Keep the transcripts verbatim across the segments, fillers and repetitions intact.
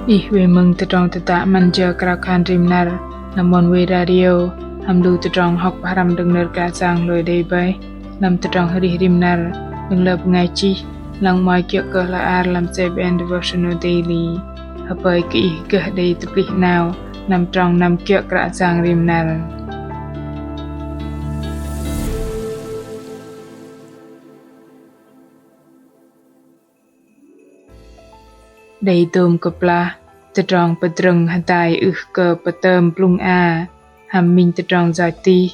Ih wei mơ̆ng tơdrong tơdă 'Măn jơ krao khan rim năr lăm mon wei radio hăm lu tơdrong hŏk pơhrăm đơ̆ng nơ̆r Kră Yang hlôi đei bơih lăm tơdrong arih rim năr đơ̆ng lơ bơngai chih lăng 'mơ̆i kiơ̆ kơ hla ar lăm C B N Devotional Daily. Hơpơi kơ ih gơh đei tơplih 'nao lăm trong năm kiơ̆ Kră Yang rim năr. Đei dôm kơplah tơdrong pơdrơ̆ng hơdai ưh kơ pơtơm blŭng a hăm minh tơdrong yoch tih,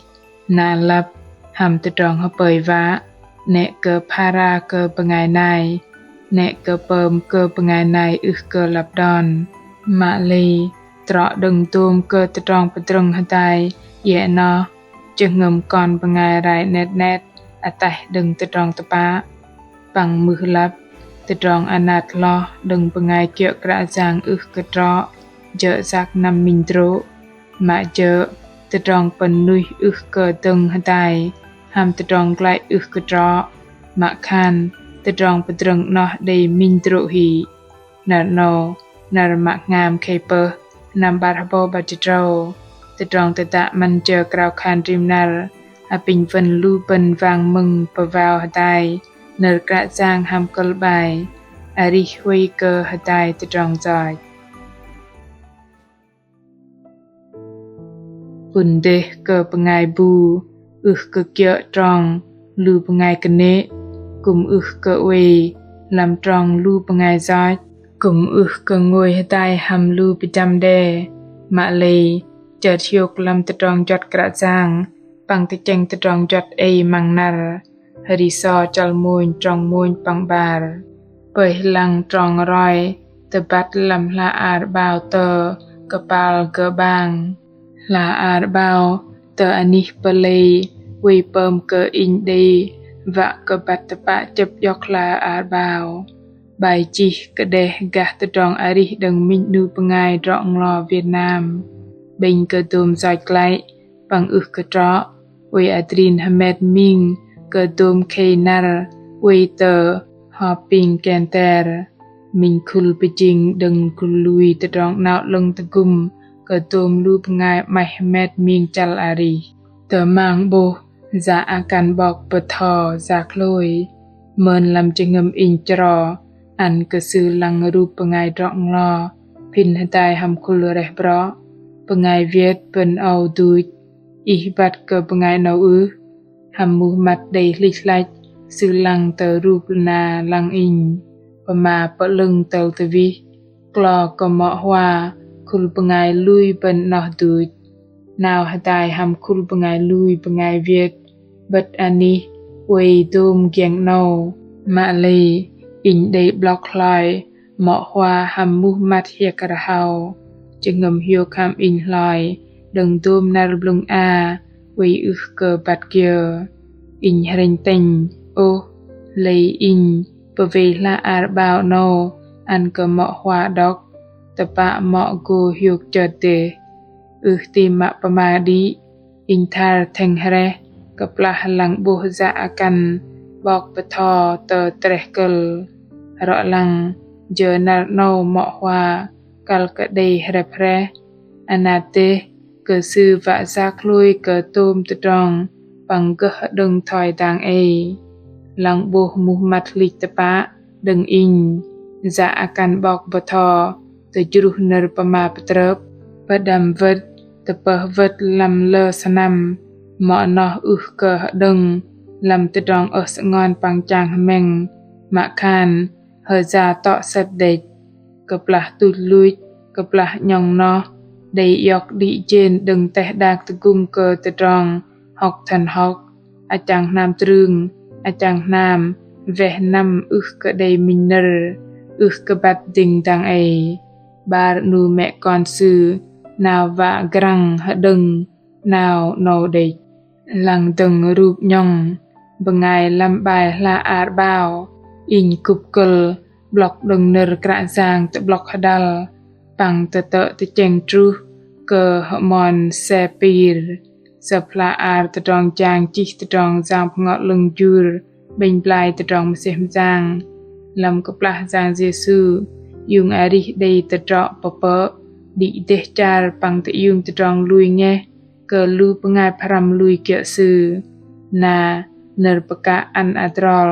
na lăp hăm tơdrong hơpơi wă, 'nĕ kơ phara kơ bơngai nai, 'nĕ kơ pơm kơ bơngai nai ưh kơ lăp đon. Mă lei trŏ đơ̆ng dôm kơ tơdrong pơdrơ̆ng hơdai iĕ noh, jơhngơ̆m kon bơngai rai 'net 'net ataih đơ̆ng tơdrong tơpă. Păng mưh lăp tơdrong anat hloh đơ̆ng bơngai kiơ̆ Kră Yang ưh kơ trŏ, jơ̆ yak năm minh hơdrô̆. Mă jơ̆ tơdrong pơ̆n nuih ưh kơ dơ̆ng hơdai hăm tơdrong glăi ưh kơ trŏ. Mă khan tơdrong pơdrơ̆ng 'noh đei minh hơdrô̆ hĭ. Năr 'nâu, năr mă hngam khei pơh, năm 'bar hơbâu 'bar jĭt tơdrâu. Tơdrong tơdă 'Măn jơ krao khan rim năr apinh wơ̆n lu bơ̆n wang mơ̆ng pơwao hơdai nơ̆r Kră Yang hăm kơ̆l 'bai: Arih huay kơ hơdai tơdrong yoch. Pŭn dêh kơ bơngai bu ưh kơ kiơ̆ trong lu bơngai kơnê̆, kư̆m ưh kơ oei lăm trong lu bơngai yoch, kư̆m ưh kơ ngôi hơdai hăm lu pơjăm đe. Mă lei chơt hiôk lăm tơdrong juăt Kră Yang păng tơchĕng tơdrong juăt ei măng năr. Hri So chăl mônh trong mônh păng 'bar. Pơih lăng trong roi tơbăt lăm hla ar 'bao tơ kơpal gơ'bang. Hla ar 'bao tơ anih pơlei oei pơm kơ inh đei wă kơ băt tơpă chơ̆p iŏk hla ar 'bao. 'Bai chih kơdeh gah tơdrong arih đơ̆ng minh 'nu bơngai drŏ-nglo Việt Nam. 'Bĕnh kơ dôm yoch glăi păng ưh kơ trŏ, oei adrin hơmet ming kơ dôm khei năr oei tơ Shopping Center. Minh khul pơjing đơ̆ng khul lui tơdrong 'nao 'lơ̆ng tơgŭm kơ dôm lu bơngai 'maih hơmet ming chăl arih. Tơmang 'bôh Yang akăn 'bok bơtho yak hlôi. Mơn lăm jơhngơ̆m inh chro ăn kơ sư lăng rup bơngai drŏ-nglo, phin hơdai hăm khul reh brŏ. Bơngai Việt bơ̆n âu duch: Ih băt kơ bơngai 'nâu ưh? Hăm muh măt đei hlĭch hlăch, sư lăng tơ rup na lăng inh. Pơma pơ'lơ̆ng tơl tơwih, klo kơ mŏ hua khul bơngai lui bơ̆n 'noh duch. 'Nao hơdai hăm khul bơngai lui bơngai Việt, 'bơ̆t anih oei dôm giĕng 'nâu. Mă lei inh đei 'blŏk hloi mŏ hua hăm muh măt hiĕk rơhao. Jơhngơ̆m hiôk hăm inh hloi đơ̆ng dôm năr blŭng a oei ưh kơ băt kiơ. Inh hrĕnh tĕnh ôh, lei inh pơwei hla ar 'bao 'nâu ăn kơ mŏ hua đŏk, tơpă mŏ gô hiôk chơt dêh. Ưh ti mă pơma đĭ, inh thar thĕng hrĕh kơplah lăng 'bôh Yang akăn 'bok bơtho tơ treh kơ̆l. Rŏ lăng jơ năr 'nâu mŏ hua kăl kơ đei hrĕp hrĕh, anat dêh kơ sư wă yak hlôi kơ tôm tơdrong păng gơh hơđơ̆ng thoi dang ei. Lăng 'bôh muh măt hlĭch tơpă đơ̆ng inh, Yang akăn 'bok bơtho tơjruh nơ̆r pơma pơtrơp, pơđăm wơ̆t, tơpơh wơ̆t lăm lơ sơnăm, mŏ noh ưh kơ hơđơ̆ng lăm tơdrong ơh sơngon păng chang hơmĕng, mă khan hơya tŏ sĕt đĕch. Kơplah tuch luch, kơplah 'nhŏng noh đei iŏk đĭ jên đơ̆ng teh đak tơgŭm kơ tơdrong hŏk thăn hŏk, achăng hnam trưng, achăng hnam weh năm ưh kơ đei minh nơ̆r, ưh kơ băt dĭng dang ei. 'Bar 'nu mĕ kon sư 'nao wă grăng hơđơ̆ng 'nao 'nâu đĕch. Lăng dơ̆ng rup 'nhŏng, bơngai lăm 'bai hla ar 'bao, inh kŭp kơ̆l 'blŏk đơ̆ng nơ̆r Kră Yang tơ'blŏk hơdăl păng tơtơ̆ tơchĕng truh kơ hơmon Sepir, sơ̆p hla ar tơdrong jang chih tơdrong Yang Bơhngol 'Lơ̆ng jur 'bĕnh blai tơdrong mơsêh mơyang. Lăm kơplah Yang Yêsu iung arih đei tơdrŏ pơpơ̆, đĭ dêh char păng tơiung tơdrong lui ngeh kơ lu bơngai pơhrăm lui kiơ̆ sư. Na nơ̆r pơkă ăn adrol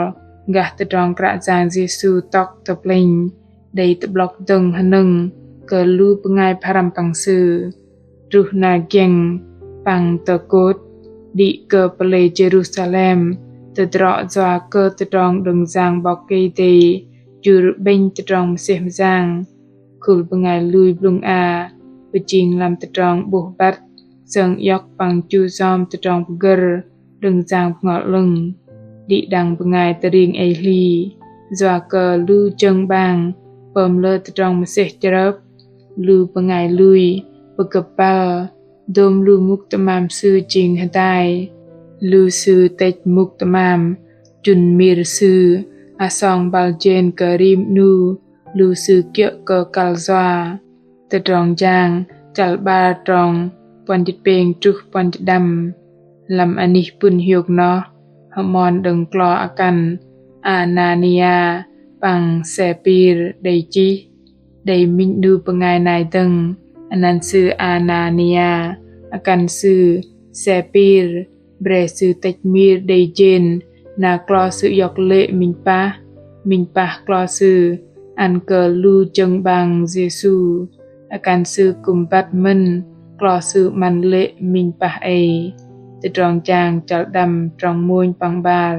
gah tơdrong Kră Yang Yêsu tŏk tơ plĕnh đei tơ'blŏk dơ̆ng hơnơ̆ng kơ lu bơngai pơhrăm păng sư. Truh na giĕng păng tơ kôt, đĭ kơ pơlei Jêrusalem, tơdrŏ yua kơ tơdrong đơ̆ng Yang 'Bok Kei-Dei jur 'bĕnh tơdrong mơsêh mơyang. Khul bơngai lui blŭng a pơjing lăm tơdrong 'bôh băt sơng iŏk păng chu yom tơdrong pơgơ̆r đơ̆ng Yang Bơhngol 'Lơ̆ng. Đĭ đăng bơngai tơring ei hli, yua kơ lu jơ̆ng 'bang pơm lơ tơdrong mơsêh chrơp, lu bơngai lui pơgơ̆p băl dôm lu mŭk tơmam sư jing hơdai. Lu sư tĕch mŭk tơmam, chŭn mir sư asong băl jên kơ rim 'nu lu sư kiơ̆ kơ kăl yua. Tơdrong Jang chăl 'bar trong puăn jĭt pêng truh puăn jĭt đăm. Lăm anih pŭn hiôk noh, hơmon đơ̆ng klo akăn Anania păng Sêpir đei chih. Đei minh 'nu bơngai nai dơ̆ng, anăn sư Anania, akăn sư Sêpir, bre sư tĕch mir đei jên, na klo sư iŏk lê̆ minh pah, minh pah klo sư ăn kơ lu jơ̆ng 'bang Yêsu, akăn sư kư̆m băt mơ̆n klo sư 'măn lê̆ minh pah ei. Tơdrong Jang chăl đăm trong mônh păng 'bar.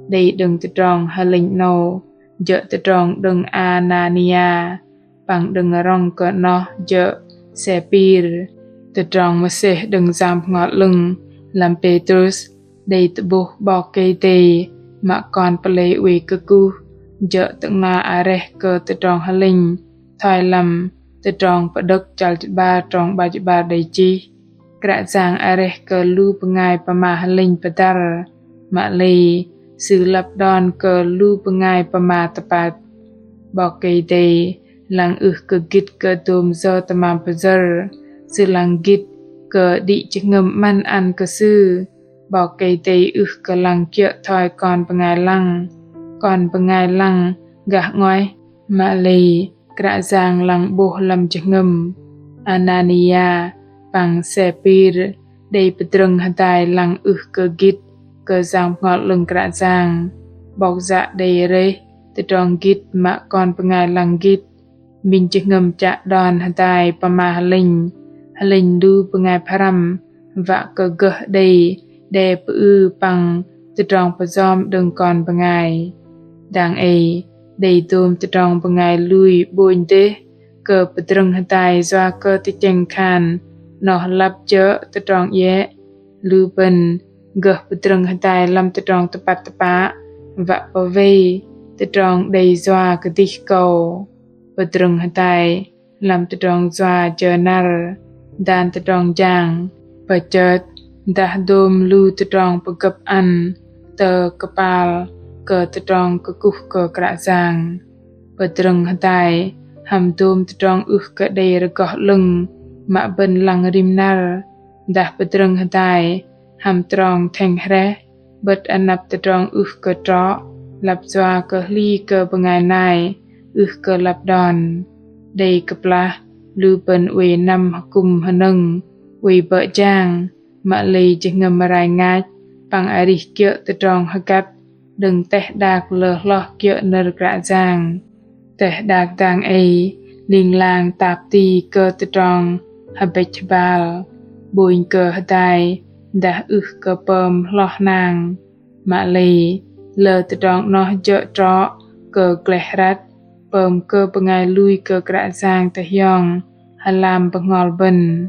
Đei đơ̆ng tơdrong hơlĕnh 'nâu jơ̆ tơdrong đơ̆ng Anania, păng đơ̆ng rŏng kơ noh jơ̆ Sêpir. Tơdrong mơsêh đơ̆ng Yang Bơhngol 'Lơ̆ng lăm Pêtrus đei tơ'bôh 'Bok Kei-Dei mă kon pơlei oei kơkuh, jơ̆ tơ'ngla areh kơ tơdrong hơlĕnh thoi lăm Tơdrong Pơđơ̆k chăl jĭt 'bar trong 'bar jĭt 'bar đei chih. Kră Yang areh kơ lu bơngai pơma hơlĕnh pơdăr, mă lei Sư lăp đon kơ lu bơngai pơma tơpăt. 'Bok Kei-Dei lăng ưh kơ gĭt kơ dôm yơ tơmam pơyơ̆r, Sư lăng gĭt kơ đĭ jơhngơ̆m 'măn ăn kơ Sư. 'Bok Kei-Dei ưh kơ lăng kiơ̆ thoi kon bơngai lăng. Kon bơngai lăng gah 'nguaih, mă lei Kră Yang lăng 'bôh lăm jơhngơ̆m. Anania păng Sêpir đei pơdrơ̆ng hơdai lăng ưh kơ gĭt kơ Yang Bơhngol 'Lơ̆ng Kră Yang. 'Bok yă đei rơih tơdrong gĭt mă kon bơngai lăng gĭt. Minh jơhngơ̆m chă đon hơdai pơma hơlĕnh, hơlĕnh lu bơngai pơhrăm, wă kơ gơh đei đe pơư păng tơdrong pơyom đơ̆ng kon bơngai. Dang ei đei dôm tơdrong bơngai lui 'bônh dêh kơ pơdrơ̆ng hơdai yua kơ tơchĕng khan noh lăp jơ̆ tơdrong iĕ. Lu bơ̆n gơh pơdrơ̆ng hơdai lăm tơdrong tơpăt tơpă, wă pơwei tơdrong đei yua kơdih kâu. Pơdrơ̆ng hơdai lăm tơdrong yua jơ năr, dan tơdrong jang, pơchơt dah dôm lu tơdrong pơgơ̆p ăn tơ kơpal kơ tơdrong kơkuh kơ Kră Yang. Pơdrơ̆ng hơdai hăm dôm tơdrong ưh kơ đei rơgoh 'lơ̆ng mă bơ̆n lăng rim năr, dah pơdrơ̆ng hơdai hăm trong thĕng hrĕh, 'bơ̆t anăp tơdrong ưh kơ trŏ, lăp yua kơ hli kơ bơngai nai ưh kơ lăp đon. Đei kơplah lu bơ̆n oei năm hơkŭm hơnơ̆ng, oei bơ̆ jang, mă lei jơhngơ̆m rai ngach păng arih kiơ̆ tơdrong hơgăt đơ̆ng teh đak lơ hloh kiơ̆ nơ̆r Kră Yang. Teh đak dang ei ling lang tap ti kơ tơdrong hơbĕch hơbal, 'bônh kơ hơdai dah ưh kơ pơm hloh hnang. Mă lei lơ tơdrong noh jơ̆ trŏ kơ gleh hrăt, pơm kơ bơngai lui kơ Kră Yang tơhiong hơlam bơhngol bơ̆n.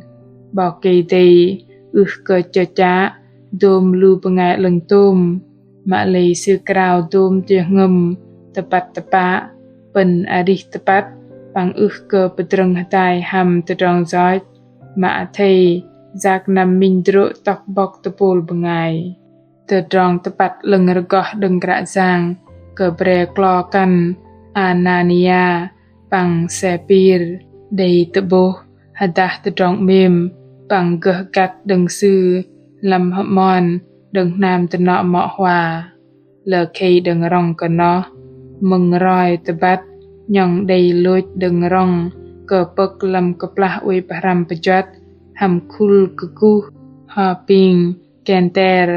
'Bok Kei-Dei ưh kơ chơchă dôm lu bơngai 'lơ̆ng tôm, mă lei Sư krao dôm jơhngơ̆m tơpăt tơpă, pơ̆n arih tơpăt păng ưh kơ pơdrơ̆ng hơdai hăm tơdrong yoch, mă athei yak năm minh hơdrô̆ tŏk bŏk tơpôl bơngai. Tơdrong tơpăt 'lơ̆ng rơgoh đơ̆ng Kră Yang kơ bre klo kăn Anania păng Sêpir đei tơ'bôh hơdah tơdrong 'mêm păng gơh găt đơ̆ng Sư lăm hơmon đơ̆ng hnam dơnŏ mŏ hua. Lơ khei đơ̆ng rŏng kơ noh, mơ̆ng roi tơbăt 'nhŏng đei lôch đơ̆ng rŏng kơ pơ̆k lăm kơplah oei pơhrăm pơjuăt hăm khul kơkuh hơping kenter.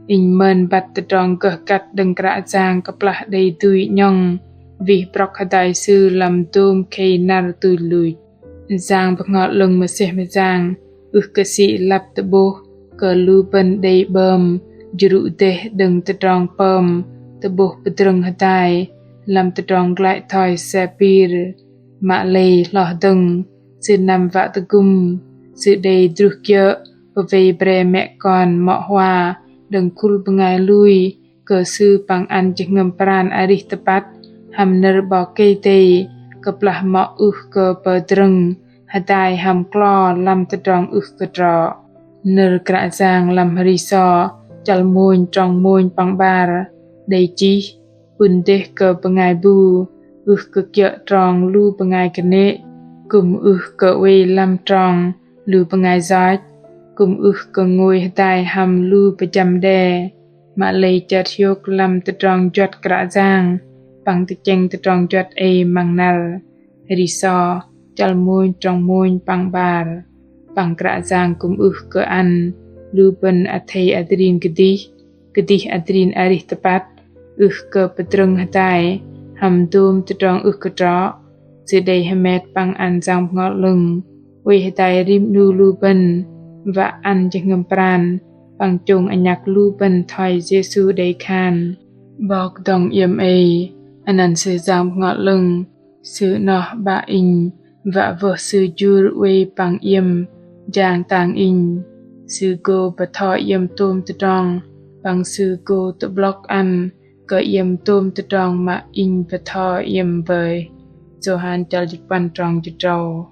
Inh mơn băt tơdrong gơh kăt đơ̆ng Kră Yang kơplah đei dui 'nhŏng wih brŏk hơdai Sư lăm dôm khei năr tui luch. Yang Bơhngol 'Lơ̆ng mơsêh mơyang ưh kơ sĭ lăp tơ'bôh kơ lu bơ̆n đei 'bơm jrŭ dêh đơ̆ng tơdrong pơm tơ'bôh pơdrơ̆ng hơdai lăm tơdrong glăi thoi Sapir. Mă lei hloh dơ̆ng, Sư năm wă tơgŭm, Sư đei druh kiơ̆ pơwei bre mĕ kon mŏ hua đơ̆ng khul bơngai lui kơ Sư păng ăn jơhngơ̆m pran arih tơpăt hăm nơ̆r 'Bok Kei-Dei kơplah mŏ ưh kơ pơdrơ̆ng hơdai hăm klo lăm tơdrong ưh kơ trŏ. Nơ̆r Kră Yang lăm Hri Sô chăl mônh trong mônh păng 'bar đei chih: Pŭn dêh kơ bơngai bu, ưh kơ kiơ̆ trong lu bơngai kơnê̆, kư̆m ưh kơ oei lăm trong lu bơngai yoch, kư̆m ưh kơ ngôi hơdai hăm lu pơjăm đe, mă lei chơt hiôk lăm tơdrong juăt Kră Yang păng tơchĕng tơdrong juăt ei măng năr. Hri Sô chăl mônh trong mônh păng 'bar. Păng Kră Yang kư̆m ưh kơ ăn lu bơ̆n athei adrin kơdih, kơdih adrin arih tơpăt, ưh kơ pơdrơ̆ng hơdai hăm dôm tơdrong ưh kơ trŏ. Sư đei hơmet păng ăn Yang Bơhngol 'Lơ̆ng oei hơdai rim 'nu lu bơ̆n wă ăn jơhngơ̆m pran păng chông anhăk lu bơ̆n thoi Yêsu đei khan. 'Bok dŏng iĕm ei, anăn Sư Yang Bơhngol 'Lơ̆ng, Sư 'noh 'Bă inh wă wơh Sư jur oei păng iĕm jang tang inh. Sư gô bơtho iĕm tôm tơdrong păng Sư gô tơ'blŏk ăn kơ iĕm tôm tơdrong mă inh bơtho iĕm bơih. Yôhan chăl jĭt puăn trong jĭt drâu.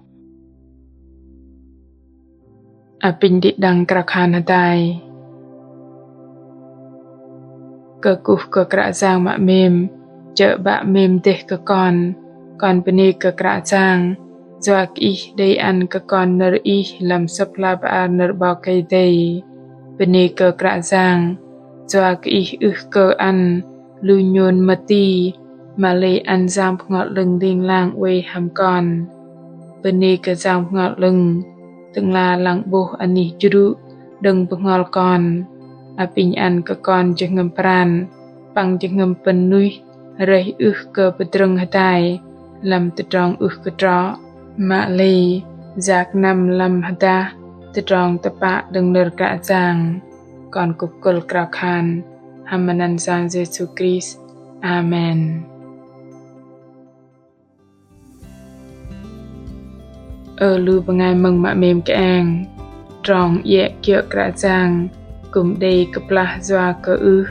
Apinh đĭ đăng krao khan hơdai. Kơkuh kơ Kră Yang mă 'mêm, chơ̆ 'Bă 'mêm dêh kơ kon. Kon bơnê kơ Kră Yang yua kơ Ih đei ăn kơ kon nơ̆r Ih lăm Sơ̆p hla bơar nơ̆r 'Bok Kei-Dei. Bơnê kơ Kră Yang yua kơ Ih ưh kơ ăn lu nhôn mơti, mă lei ăn Yang Bơhngol 'Lơ̆ng ling lang oei hăm kon. Bơnê kơ Yang Bơhngol 'Lơ̆ng, Tơ'ngla lăng 'bôh anih jrŭ đơ̆ng bơhngol kon. Apinh ăn kơ kon jơhngơ̆m pran păng jơhngơ̆m pơ̆n nuih rơih ưh kơ pơdrơ̆ng hơdai lăm tơdrong ưh kơ trŏ, mă lei yak năm lăm hơdah tơdrong tơpă đơ̆ng nơ̆r Kră Yang. Kon kŭk kơ̆l krao khan hăm măt anăn Yang Yêsu Krist. Amen. Ơ lu bơngai mơ̆ng mă 'mêm kơeng, trong iĕ kiơ̆ Kră Yang kư̆m đei kơplah yua kơ ưh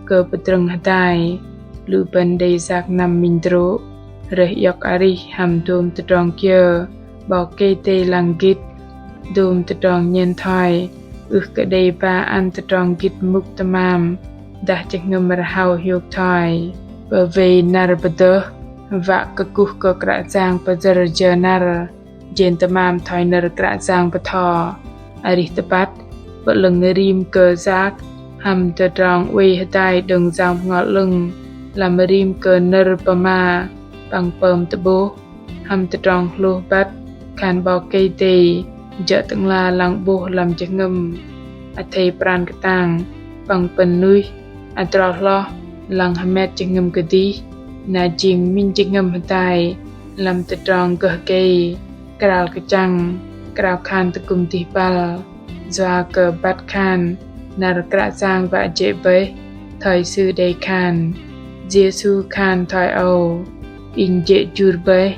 kơ pơdrơ̆ng hơdai. Lu bơ̆n đei yak năm minh hơdrô̆, rơih iŏk arih hăm dôm tơdrong kiơ 'Bok Kei-Dei lăng gĭt, dôm tơdrong nhen thoi ưh kơ đei ba ăn tơdrong gĭt mŭk tơmam dah jơhngơ̆m rơhâu hiôk thoi. Pơwei năr pơdơh wă kơkuh kơ Kră Yang pơyơ̆r jơ năr, jên tơmam thoi nơ̆r Kră Yang bơtho. Arih tơpăt, pơ'lơ̆ng rim kơ yak hăm tơdrong oei hơdai đơ̆ng Yang Bơhngol 'Lơ̆ng lăm rim kơ nơ̆r pơma păng pơm tơ'bôh, hăm tơdrong hlôh băt khan 'Bok Kei-Dei jơ̆ Tơ'ngla lăng 'bôh lăm jơhngơ̆m. Athei pran kơtang păng pơ̆n nuih, adrol hloh lăng hơmet jơhngơ̆m kơdih, na jing minh jơhngơ̆m hơdai lăm tơdrong gơh gei, krao kơchăng, krao khan tơgŭm dih băl. Yua kơ băt khan năr Kră Yang wă jê̆ bơih thoi Sư đei khan. Yêsu khan thoi âu: Inh jê̆ jur bơih,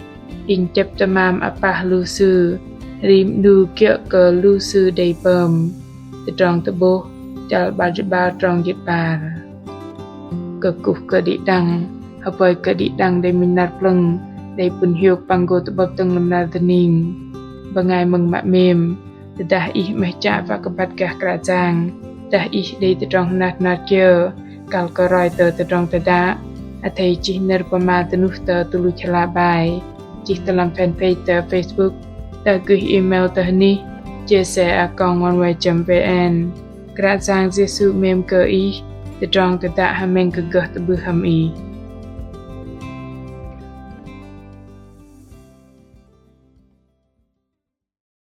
Inh chĕp tơmam apah lu sư, rim 'nu kiơ̆ kơ lu sư đei pơm. Tơdrong Tơ'bôh chăl 'bar jĭt 'bar trong jĭt 'bar. Kơkuh kơ đĭ đăng, hơpơi kơ đĭ đăng đei minh năr plơ̆ng, đei pŭn hiôk păng gô tơ'bơ̆p dơ̆ng lăm năr dơning. Bơngai mơ̆ng mă 'mêm, tơdah ih 'meh chă wă kơ băt gah Kră Yang, dah ih đei tơdrong hơnat hơnat kiơ kăl kơ roi tơ tơdrong tơdă, athei chih nơ̆r pơma dơnuh tơ tơluch hla bơar, chih tơ lăm fanpage tơ Facebook, dah gơih email tơ hơnih jesse a còng oneway chấm vn. Kră Yang Yêsu 'mêm kơ ih, tơdrong tơdă hơmĕng kơ gơh tơ'bưh hăm ih.